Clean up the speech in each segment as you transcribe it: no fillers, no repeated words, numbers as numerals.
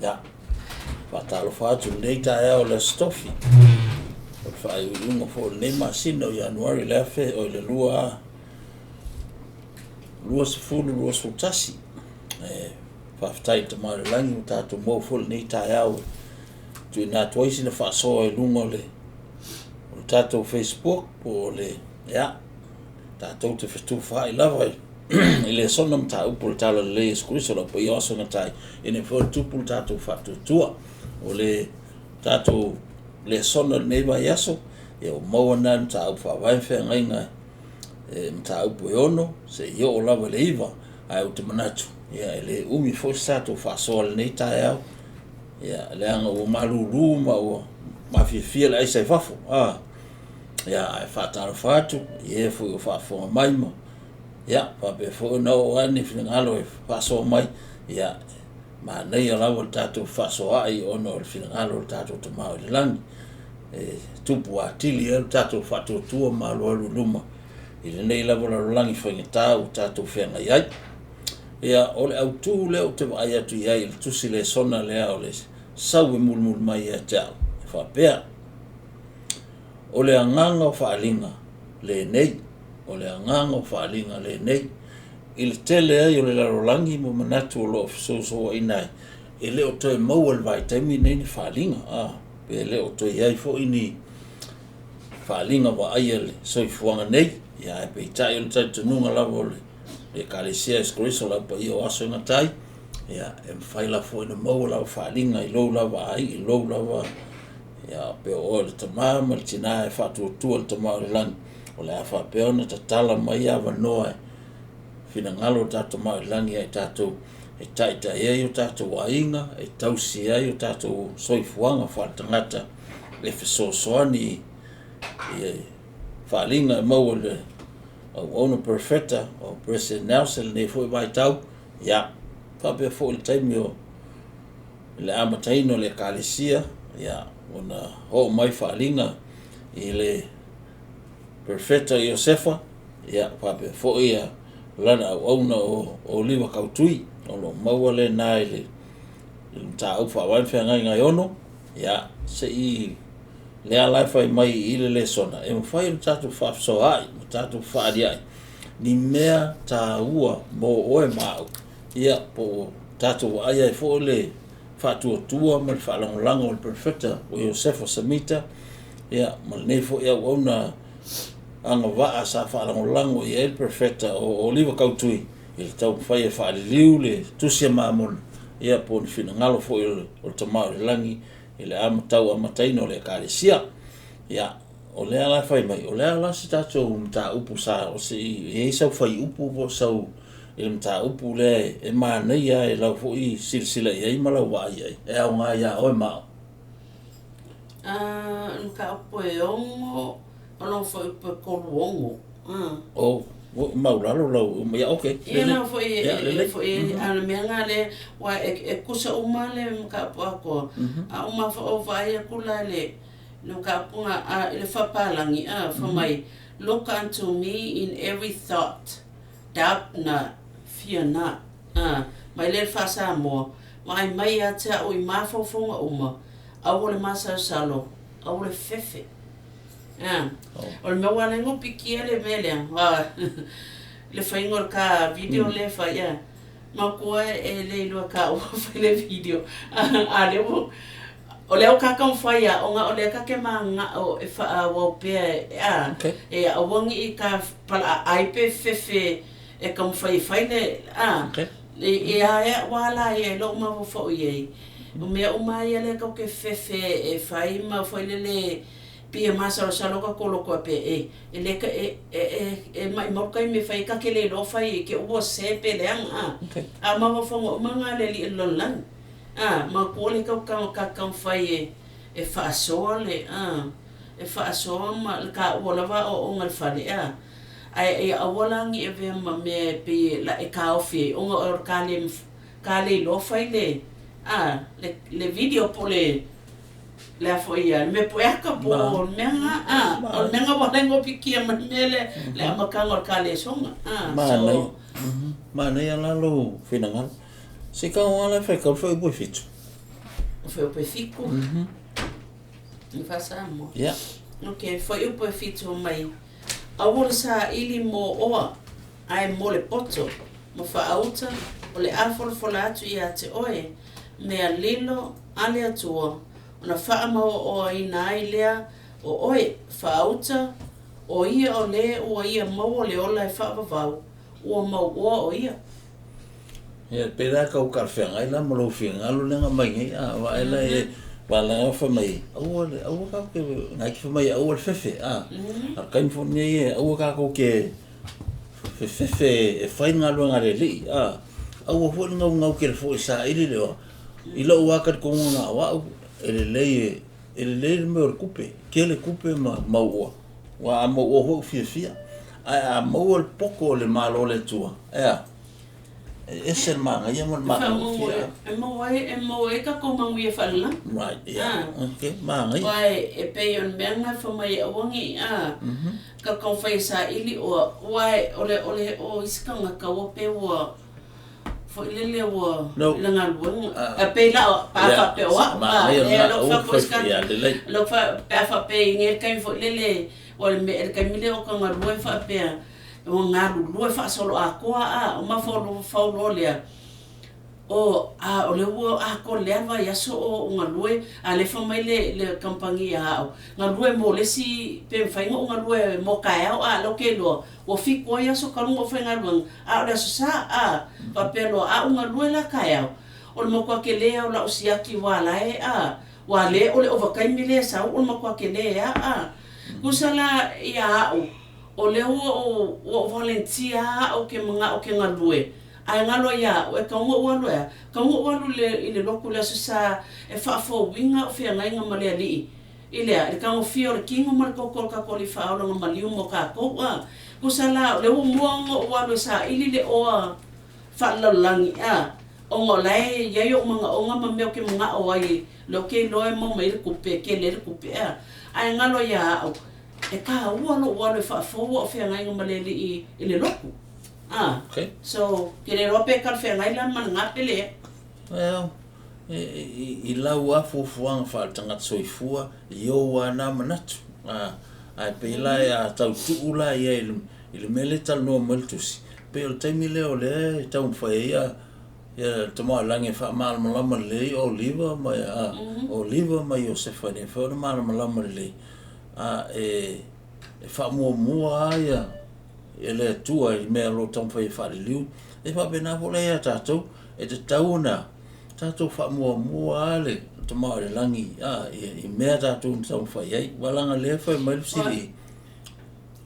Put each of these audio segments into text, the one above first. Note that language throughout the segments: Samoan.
Ia, faatalofa atu i lenei taeao o le Aso Tofi, o le faaiuiuga foi o lenei masina o Ianuari le afe, oi le 2021. E faafetai i le Tama i le Lagi ua tatou maua foi lenei taeao e tuuina atu ai sina faasoa i luga o le tatou Facebook po o le, ia, tatou te fetufaai lava i lesona mataupu o le Talalelei Iesu Keriso o lau paia o aso e gata ai, ina ia mafai ona tupu le tatou faatuatua. O le tatou lesona i lenei vaiaso, ia ua maua lena i le mataupu faavae ma feagaiga e mataupu e 6 seia oo lava i le 9. Ae ou te manatu, ia e le umi foi se tatou faasoa i lenei taeao, ia leaga ua malulu ma ua mafiafia le aisa i fafo. Ia, ae faatalofa atu i e foi o faafofoga mai ma ia faapea foi ona oo ane finagalo e faasoa mai, ia manaia lava le tatou fefaasoaai ona o le finagalo o le tatou Tama o i le lagi e tupu atili ai le tatou faatuatua ma alualu i luma i lenei lava lalolagi faigata ua tatou feagai ai. Ia, o le autu lea ou te vaai atu i ai i le tusi lesona lea o le sau e mulimuli mai ia te au, e faapea, O le agaga o faaaliga lenei, o le agaga o faaaliga lenei, i le tele ai o le lalolagi ma manatu o lo o fesousouaina ai, e le o toe maua i le vaitaimi lenei ni faaaliga, a, pe le o toe i ai foi ni faaaliga vaaia i le soifuaga nei. Ia, ae peitai o le talitonuga lava o le Ekalesia a Iesu Keriso o le Au Paia o Aso e Gata ai, ia, e mafai lava foi ona maua lau faaaliga i lou lava aiga, i lou lava Ia, pe o oe o le tama ma le tina e faatuatua i le Tama o i le Lagi, o le a faapea ona tatala mai avanoa e finagalo o le tatou Tama o i le Lagi ia i tatou e taitai ai o tatou aiga, e tausi ai o tatou soifuaga faaletagata, e fesoasoani i faaaliga e maua i le auauna perofeta o President Nelson i lenei foi vaitau, ia, faapea foi i le taimi o I le amataina o le Ekalesia, ia, ona oo mai faaaliga i le Perofeta Iosefa, ia, faapea foi ia lana auauna o Oliva Kautui, o lo o maua lena i le mataupu faavae ma feagaiga e 6, ia, se i lea la e fai mai i le lesona, e mafai ona tatou faafesoaai ma tatou fefaaliai ni mea taua mo oe ma au, Ia, po o tatou vaai ai foi le faatuatua ma le faalagolago o le Perofeta o Iosefa Semita, ia, ma lenei foi auauna agavaa sa faalagolago i ai le Perofeta o Oliva Kautui i le taumafai e faaliliu le Tusi a Mamona, ia, po o ni finagalo foi o le Tama o i le Lagi i le tau amataina o le Ekalesia. Ia, o lea la e fai mai, o le a la se tatou mataupu sa, o se, e i ai sau fuaiupu po o sau i le mataupu lea e manaia i lau foi silasila i ai ma lau vaai i ai, e aoga ia oe ma au? O le mataupu e 6, o lona fuaiupu e 36. Oh, ua maualalo lau, ia okay. Ia na foi e foi a o le mea lena lea, aua e tutusa uma le mataupu atoa, a ou mafaufau vaai atu la i le mataupu lena i le faapalagi, fai mai, look unto me in every thought. Doubt not, fear not, ā, mai lea i le faa-Samoa, vaai mai ia te au i mafaufauga uma, aua le masalosalo, aua le fefe. Ā, o le mea ua ala ai ona pikia le mea lea, le faiga o le ka video lea e fai, ā, manatua e le iloa e kāua fai le video, a lea ua, o lea ua ka taumafai lava ona o lea ta te mananao e faaauau pea, ā, e aua ne i ka palaaai pe fefe e taumafai e fai le, a, e a ua ala ai i lou mafaufau i ai, o mea uma lava ia lea tatou te fefe e fai ma foi lele pei e masalosalo o tatou loto faapea e, e le e, e, e maumau le taimi e fai ai ta te le iloa fai ai te i ua sese pe leaga, a. A o mafaufauga uma na a le alii o le lalolagi, a, manatua lea tatou te taumafai e, e faasoa le, a. e faasoa ma le taua lava aoaoga i le fale, ea? Ae ia aua la ne i avea ma mea e pei e e taofi ai ona o le ta le ta le iloa fai le a le le video po o le le a foi ia le mea pueaka po o le mea lena a o le mea lena ua ala ai ona pikia mai le mea lea le amataga o le ta lesona a so Manaia la lou finagalo. Se i tago lava la e faitau le fuaiupu e 7. Fuaiupu e 7. I faa-Samoa. Ia. Ok, fuaiupu e 7 mai. Aua le saili mo oa, ae mo le poto, ma faauta, o le a folafola atu ia te oe, mea lilo a le Atua, ona faamaoaoaina ai lea o oe, faauta, o ia o le ua ia maua le ola e faavavau, ua mauoa o ia. Ia, pe la kau talafeagai la ma lou finagalo lea na aumai nei, a, vaai la e, valaga fai mai, aua le, aua tatou te, na te fai mai aua le fefe, a, a o le taimi foi lenei e aua tatou te fefefe e fai le galuega a le Alii, a, aua foi le naunau tele foi e saili le oa. I lou lava talitonuga na o au, e lelei e, e lelei le mea o le tupe, tele tupe ma mauoa, aua a mauoa foi ua fiafia, ae a maua le poto o le Malo o le Atua, e a? E ese le manaia ma le matagofie. E maua ai, e maua ai tatou manuia faalelagi. Right, yeah. Okay, manaia. Aua e pei o le mea lena e fai mai ai aua ne i a, tatou fai e saili oa, aua o le, o le, o isi tagata ua pei ua foi lele ua i le galuega. E pei la pe a faapea o au, a, e lou fai atu lou fai, pe a faapea i nei taimi foi lele, o le mea, le taimi lea o ta galue faapea, Ua galulue faasoloatoa a o mafaufau loa lea, o a o lea ua atoa lea vaiaso o ou galue, a lea fai mai le le kamupani ia au, galue mo le isi pe mafai ona ou galue mo taeao a lea ou te iloa ua 7 ai aso talu ona ou faigaluega a o le aso Sa a faapea loa a ou galue la taeao o le matua tele a o lau siaki ua la e a ua le o le ovataimi lea e sau o le matua tele a a tusa la ia au O lea ua ou ua ou volunteer a au ke manao ke galue, ae galo ia au e tau na ou alu e a? Tau na ou alu le i le lotu i le Aso Sa e faafouina au feagaiga ma le Alii i le a? I le tagofia o le kino ma le toto o le tatou Alii Faaola na maliu mo tatou a? Tusa la, o lea ua mua ona ou alu e saili le oa faalelalolagi a? Ona o la e i ai ou manaoga ma mea ou te manao ai, lea ou te iloa e maua mai ai le tupe, e tele ai le tupe a? Ae galo ia au, E tāua lou alu e faafou au feagaiga ma le Alii i le lotu. A. Okay. So, ke le iloa pe talafeagai la ma lena pe leai. Well, i lau lava fuafuaga faale-tagata soifua, i ou lava na manatu. A, ae pei la a tau tuu la i ai i le mea lea e talanoa mai le tusi, pei o le taimi lea o lea e taumafai ai ia le Tama o le Lagi e faamalamalama lelei o Oliva ma a, Oliva ma Iosefa e le mafai ona malamalama lelei. A e faamuamua lava ia e le Atua i mea o lo o taumafai e faaliliu, e faapena foi la ia tatou, e tatau ona tatou faamuamua lava le Tama o le Lagi i mea tatou na taumafai ai. Aua leaga o lea e fai mai le fesili.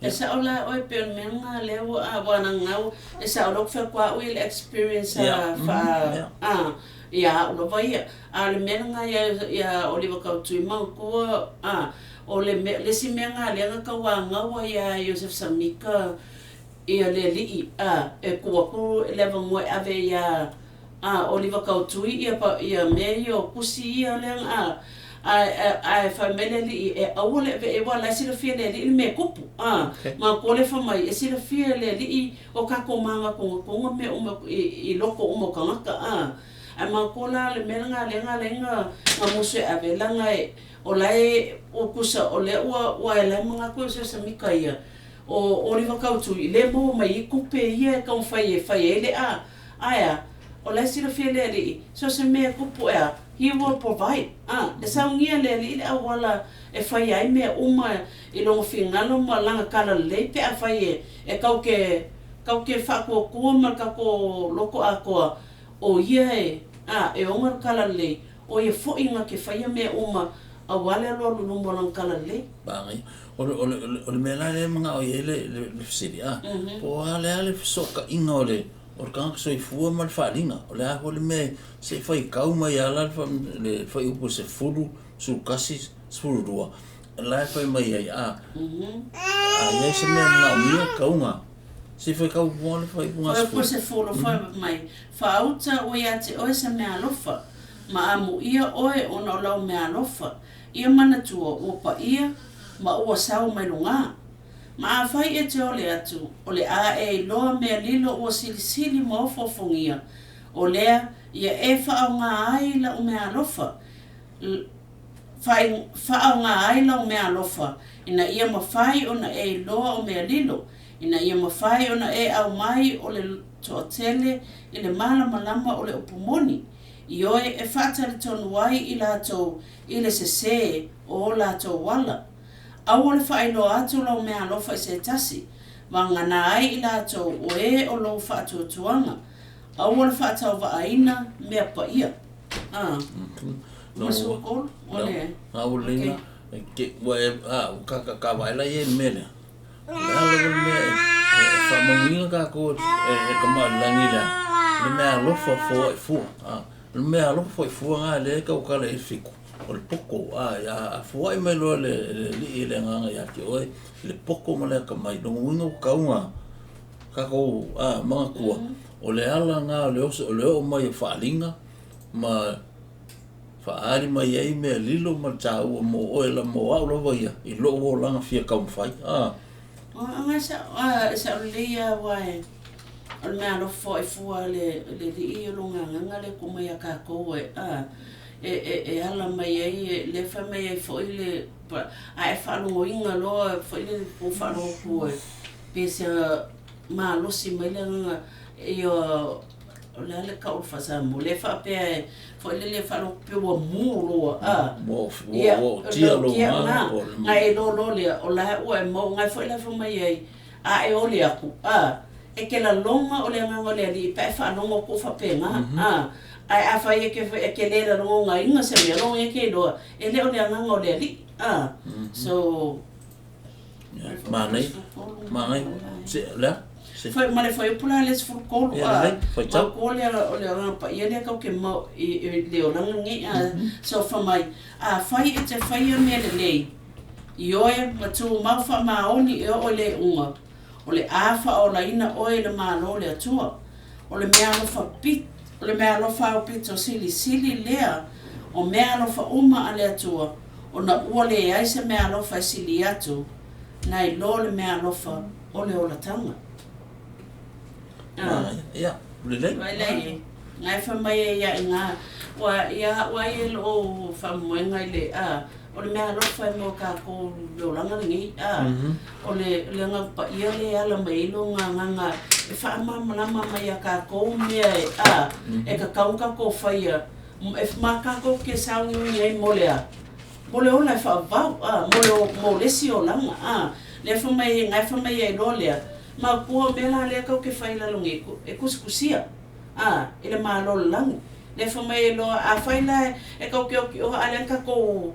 E sao la oe pei o le mea lena lea ua ua naunau e sao lea ou te fai atu au ia le experience a faa a ia au lava ia. A o le mea lena ia ia Oliva Tautuima manatua a o le mea le isi mea lena lea na tauanau ai ia Iosefo Samika ia le alii a e tuu atu le avanoa e ave ia A Oliva Tautui ia pa ia mea ia o tusi ia lea a ae ae fai mai le alii e aua le ave aua la e silafia e le alii le mea e tupu a matou le fai mai e silafia e le alii o tatou magatogatona mea uma i i loko uma o tagata a ae matou la le mea lena lea na ala ai na na musu e ave leaga e o la e ua tusa o lea ua ua e la e manatu e Samika ia o Oliva Tautui lea e maua mai ai tupe ia e taumafai e fai ai le a Ae a? O la e silafia le Alii, so o se mea e tupu ea, He will provide. A, e saunia le Alii le auala e faia ai mea uma i lona finagalo ma lana talalelei pe afai e, e tau ke, tau ke faatuatua ma le tatou loto atoa, o Ia e, a, e ona le talalelei, o Ia foi na te faia mea uma aua le alualu i luma o lana talalelei. Manaia. O le, o le, o le mea la lea e manao i ai le, le, le fesili, a, po o a le a le fesootaiga o le, O le tagata soifua ma le faaaliga, o le a foi le mea se i faitau mai lava la le fuaiupu 10, 11, 12, la e fai mai ai, a, a i ai se mea manaomia, tauga, se i faitau mua le fuaiupu 10. Fuaiupu 10, fai mai, Faauta ua ia te oe se meaalofa, ma amuia oe ona o lau meaalofa, ia manatua ua paia ma ua sao mai lugā. Ma afai e te ole atu, o le a e iloa mea lilo ua silisili ma ofoofogia, o lea ia e faaaoga ai lau meaalofa. Faaaoga ai lau meaalofa, ina ia mafai ona e iloa o mea lilo, ina ia mafai ona e aumai o le toatele i le malamalama o le upu moni. Ioe, e faatalitonu ai i latou i le sesē o o latou ala. Aua le faailoa atu lau meaalofa i se tasi, vagana ai i latou o ē o lou faatuatuaga. Aua le faatauvaaina mea paia. A. 13, o le. Gaulina, ua e, a, ua kakakavaela ia i le mea lea. O le a lava le mea e faamanuiina tatou e le Tama o le Lagi lea, le mea alofa foai fua. A, o le mea alofa foai fua na lea e tautala i le fitu, o le poto. A foai mai loa le Alii e le Agaga ia te oe, le poto ma le atamai, lona uiga ua tatau ona tatou manatua, o le ala lena o le oso, o le oo mai o faaaliga ma faaali mai ai mea lilo ma le taua mo oe la, mo au lava ia i lou olaga fia taumafai. Aga e sao lelei lava aua e o le mea alofa foai fua a le Alii o lona agaga lea e tuu mai ia tatou e e ala mai ai lea e fai mai ai foi le a e faalogoina loa foi le ua faalogo atu e pe se malosi mai le agaga ia o le a le tau o le faa-Samoa lea faapea e foi lele faalogo pe ua mu loa a Ua ootia lou agaga po o le na e iloa loa lea o la ua e maua na foi la fai mai ai a e ole atu a e te lalona o le agaga o le Alii pe a e faalogo atu o faapena a ae afai e te le lalogonaina se mea logo e te iloa e le o le agaga o le Alii a so Manaia, manaia. Se, o le a? Se. Foi ma le fuaiupu la le 13 Ia a lelei, faitau. Maua le o le agaga paia lea tau ke mau i le olaga lenei a so fai mai afai e te faia mea lelei ioe ma tumau faamaoni e oo i le iuga o le a faaolaina oe i le Malo o le Atua. O le mea alofa pito, o le mea alofa aupito silisili lea o mea alofa uma a le Atua, ona ua leai se mea alofa e sili atu nai lo le mea alofa o le olataga. Manaia. Ia, lelei. Vai lai, ngai fai mai ai ia i ngā, ua ia ua ai e loo faamoemoega i le a, o le mea alofa e mo tatou le olaga lenei a, o le le agaga paia lea e ala mai ai lona agaga e faamalamalama mai ia tatou mea e a, e tatau ona tatou faia, e ma tatou te sauniuni ai mo le a, mo le ola e faavavau a, mo le mo le isi olaga a, lea fai mai ngai fai mai ai loa lea, matua o mea la lea tatou te fai i lalo nei e tusitusia a i le Malo o le lagi. Lea fai mai ai loa afai la e tatou te oti oa a lea na tatou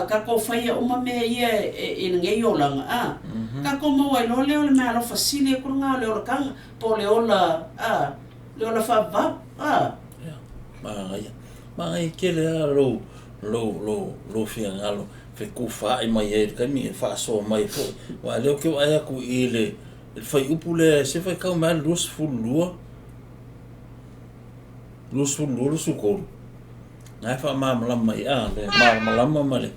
tatou faia uma mea ia i lenei olaga a, tatou maua ai loa lea o le mea alofa sili atu lena o le olataga po o le ola a, le ola faavavau a. Ia, manaia. Manaia tele lava lou, lou, lou, lou finagalo fetufaai mai ai i le taimi e faasoa mai foi. Aua o lea ou te vaai atu i le fuaiupu lea, se faitau mai lava le 22, 22, 23. Na e faamalamalama mai, a, le malamalama ma le.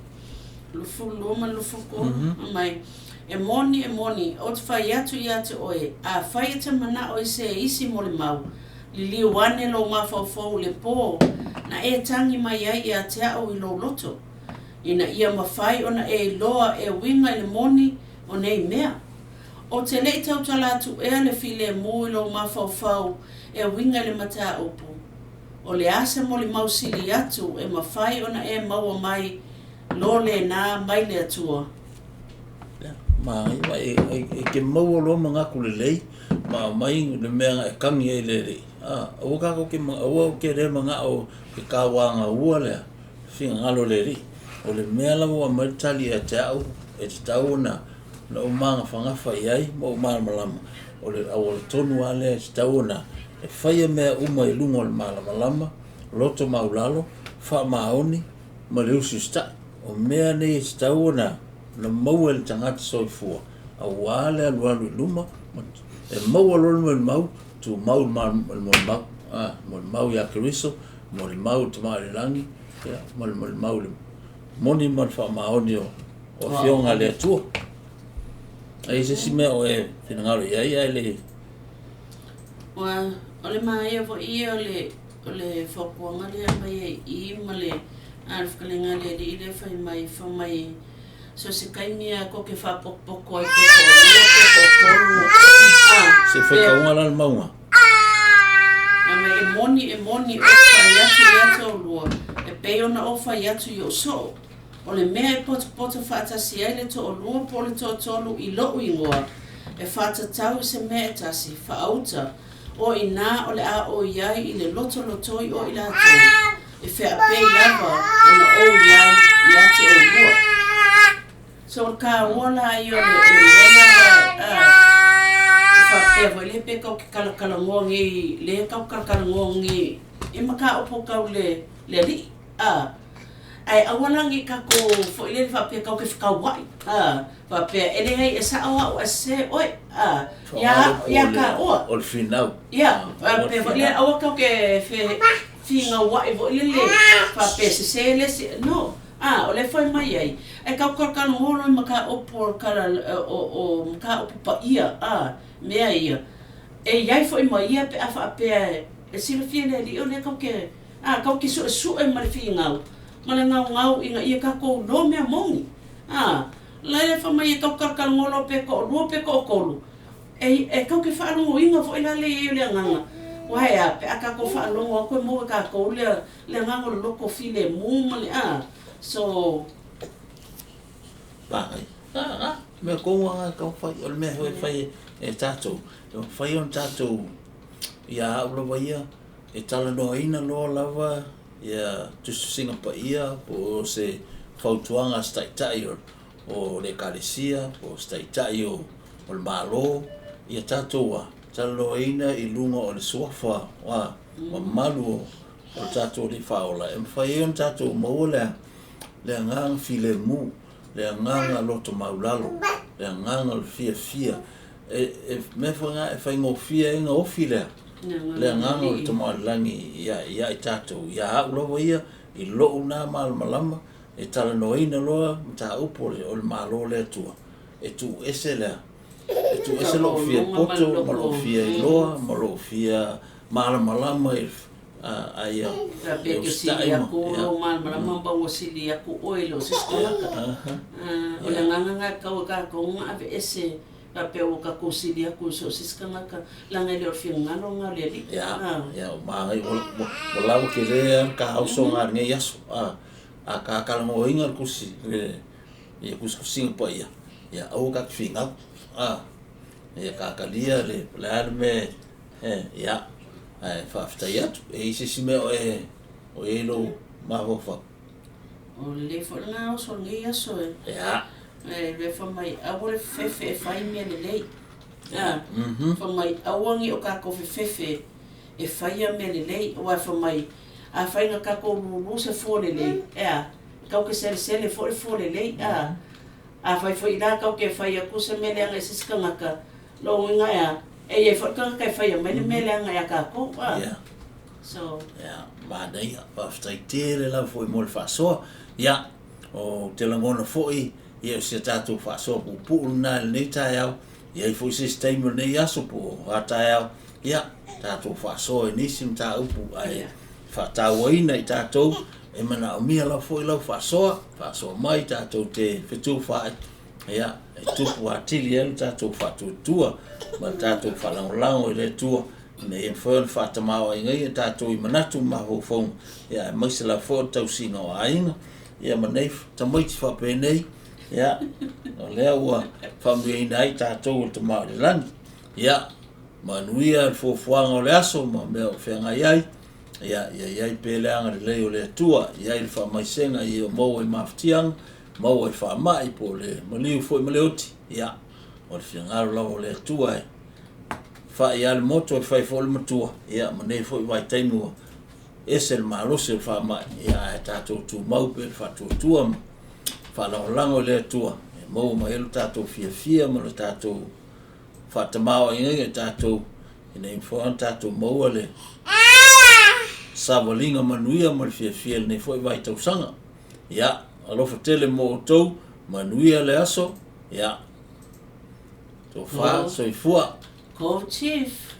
22 ma le 23, mai. E moni, e moni, ou te fai atu ia te oe, afai e te manao i se isi molimau, liliu ane lou mafaufau i le pō, na e tagi mai ai ia te au i lou loto, ina ia mafai ona e iloa e uiga i le moni o nei mea. Ou te le i tautala atu ea le filemu i lou mafaufau e uiga i le mataupu, o le a se molimau sili atu e mafai ona e maua mai lo lena mai le Atua. Ia, manaia, e te maua loa manatu lelei ma aumai le mea na e tagi ai i le Alii. Aua tatou te aua ou te le manao ke tauagaua lea finagalo o le Alii. O le mea lava ua aumai le tali ia te au e tatau ona ou magafagafa i ai ma ou malamalama, o le auala tonu lava lea e tatau ona e faia mea uma i luga o le malamalama, loto maulalo, faamaoni ma le usiusitai. O mea nei e tatau ona maua e le tagata soifua, aua le alualu i luma, e maua loa le molimau, tumau le molimau, molimau ia Keriso, molimau i le Tama i le Lagi, ia, ma le molimau i le moni ma le faamaoni o Afioga a le Atua. Ai se isi mea o e finagalo i ai ae le. Ua, o le manaia foi ia o le fautuaga lea e aumai ai i i ma le A o le fetalaiga a le Alii lea fai mai, fai mai, so o se taimi lava tou te faapotopoto ai pe toalua pe toatolu, a, Se pe, faitauga la le mauga. Fai mai, e moni, e moni, ou te fai atu ia te oulua, e pei ona ou fai atu i ou soo, o le mea e potopoto faatasi ai le toalua po o le toatolu i lou igoa, e faatatau i se mea e tasi, faauta, O i inā o le a ou i ai i le lotolotoi o i latou, e feapei lava ona ou i ai ia te ʻolua. So o le kāua la ia o le, o le mea lea a, e faapea foi lea pe kau ke kalakalanoa nei, lea kau kalakalanoa nei i mataupu tau le, le alii, a. Ae aua la ne i tatou foi lele faapea tatou te fetauai, a, faapea e leai e sao au ae sese oe, a, ia ia taua. O le finau. Ia, faapea foi lele aua tatou te fe, finauai foi lele faapea e sese le isi, no. A, o lea e fai mai ai, ae tatou talatalanoa loa i mataupu o tala o o mataupu paia, a, mea ia, e i ai foi ma ia pe a faapea e silafia e le Alii o lea tatou te A, tatou te suesue ma le finau ma le gaugau ina ia tatou iloa mea moni. A, laila fai mai e tatou talatalanoa loa pe toalua pe toatolu, e, e tatou te faalogoina foi la le i ai o le agaga. Aua e a pe a tatou faalogo atu e maua e tatou le, le agaga o le loto filemu ma le, a, so. Manaia. A, a, mea tonu lava na e taumafai, o le mea foi e fai e tatou, e mafai ona tatou, ia au lava ia, E talanoaina loa lava ia tusitusiga paia po o se fautuaga a se taitai o le Ekalesia po o se taitai o le Malo, ia tatou a talanoaina i luga o le suafa mamalu o le tatou Alii Faaola e mafai ai ona tatou maua le le agaga filemu, le agaga loto maulalo, le agaga o le fiafia. E mea foi lena e faigofie ai ona ofi lea, le agaga o le Tama o le Lagi ia i tatou, ia au lava ia, i lou na malamalama, e talanoaina loa mataupu o le Malo o le Atua, e tuu ese lea, e tuu ese lou fia poto ma lou fia iloa ma lou fia malamalama i a ia e te sili atu lou malamalama ma ua sili atu oe i lo se isi tagata. O le agaga lena e tatau e tatou ona aveese faapea ua tatou sili atu i so o se isi tagata, leaga e le o le finagalo lena o le Alii. Ia, ia, ua manaia, ua lava tele lava le ta usoga i lenei aso. A ta talanoaina le tusi, ia tusitusiga paia, ia aua ta te finau. Ia ta talia le, o le a le mea e, ia, ae faafetai atu. E i ai se isi mea o e, o i ai lou mafaufau? O lelei foi lena oso o lenei aso e. Ia. E le fai mai aua le fefefe e fai mea lelei. A, fai mai aua ne i o tatou fefefe e faia mea lelei, aua fai mai afai na tatou lulu se fua lelei, e a, e tatou te selesele foi le fua lelei, a. Afai foi la tatou te fai atu se mea leaga i se isi tagata, lona uiga e a, e i ai foi le tagata e faia mai le mea leaga ia tatou, a. Ia. So. Ia, manaia, faafetai tele lava foi mo le faasoa. Ia, ou te lagona foi, ia o si a tatou faasoa puupuu lena i lenei taeao, e i ai foi se isi taimi o lenei aso po o a taeao, ia, tatou faasoa i nisi mataupu ae faatauaina i tatou e manaomia lava foi lau faasoa, faasoa mai tatou te fetufaai, ia, e tupu atili ai le tatou faatuatua ma le tatou faalagolago i le Atua ina ia mafai ona faatamaoaiga ai tatou i manatu ma mafaufauga, ia, aemaise lava foi o le tausiga o aiga, ia ma nei tamaiti faapenei, ia, o lea ua faamanuiaina ai tatou e le Tama i le Lagi. Ia, manuia le fuafuaga o le aso ma mea o feagai ai, ia, ia i ai pea le agalelei o le Atua, ia i ai le faamaisega ia maua i mafatiaga, maua i faamai po o le maliu foi ma le oti, ia, o le finagalo lava o le Atua e fai lava le moto e fai foi le matua, ia, ma nei foi vaitaimi ua ese le malosi o le faamai, ia, ae tatou tumau pea i le faatuatua ma faalagolago i le Atua e maua mai ai lo tatou fiafia ma lo tatou faatamaoaiga i tatou ina ia mafai ona tatou maua le savaliga manuia ma le fiafia i lenei foi vaitausaga. Ia, alofa tele mo outou, manuia le aso, ia, tofa, soifua. Go Chief!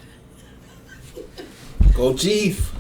Go Chief!